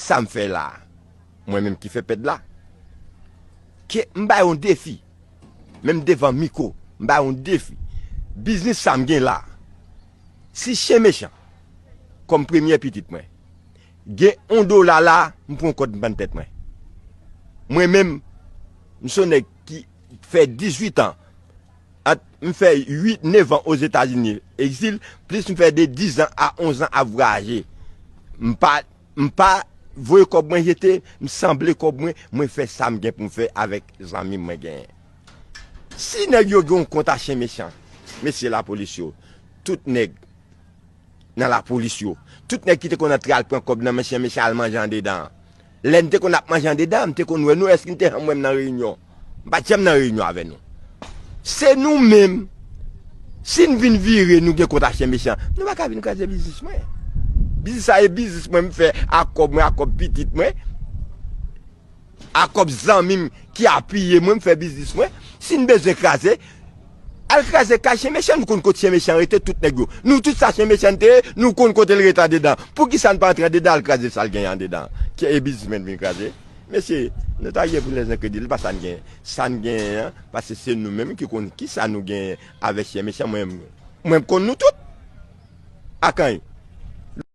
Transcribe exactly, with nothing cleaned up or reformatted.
Sa m fè la, mwen menm ki fè pèd la. Ke m bay yon defi. Menm devan mikwo, m bay yon defi. Biznis sa m gen la. Si Chen Mechan, kòm premye pitit mwen, gen yon dola la, m pran kòd m pann tèt mwen. Mwen menm, m se yon nèg ki fè dizuit an, ant m fè uit, nèf an Ozetazini, egzil, plis m fè de diz an a onz an ap vwayaje. M pa, m pa voye kòb mwen jete, m sanble kòb mwen, mwen fè sa m gen pou m fè avèk zanmi mwen genyen. Si nèg yo gen yon kont a Chen Mechan, mesye lapolis yo, tout nèg nan lapolis yo, tout nèg ki te konn antre al pran kòb nan men Chen Mechan al manje andedan an. Lè n te konn ap manje andedan an, m te konn wè nou, èske n te janm wè m nan reyinyon? M pa t janm nan reyinyon avè nou. Se nou menm. Si n vin vire, nou gen kont a Chen Mechan, nou pa ka vin kraze biznis mwen. Biznis sa e biznis mwen m fè ak kòb mwen, ak kòb pitit mwen, ak kòb zanmi m ki apiye mwen, m fè biznis mwen. Si n bezwen kraze, al kraze kay Chen Mechan, nou konn kot Chen Mechan rete, tout nèg yo. Nou tout sa Chen Mechan te ye, nou konn kote l rete andedan. Poukisa n pa antre andedan al kraze sa l genyen andedan? Ki e biznis mwen vin kraze? Mesye, nou ta gen pou lèzenkredi, li pa sa n genyen. Sa n genyen an, paske se nou menm ki konn kisa nou genyen avèk Chen Mechan. Mwen, mwen konn nou tout. Akanj,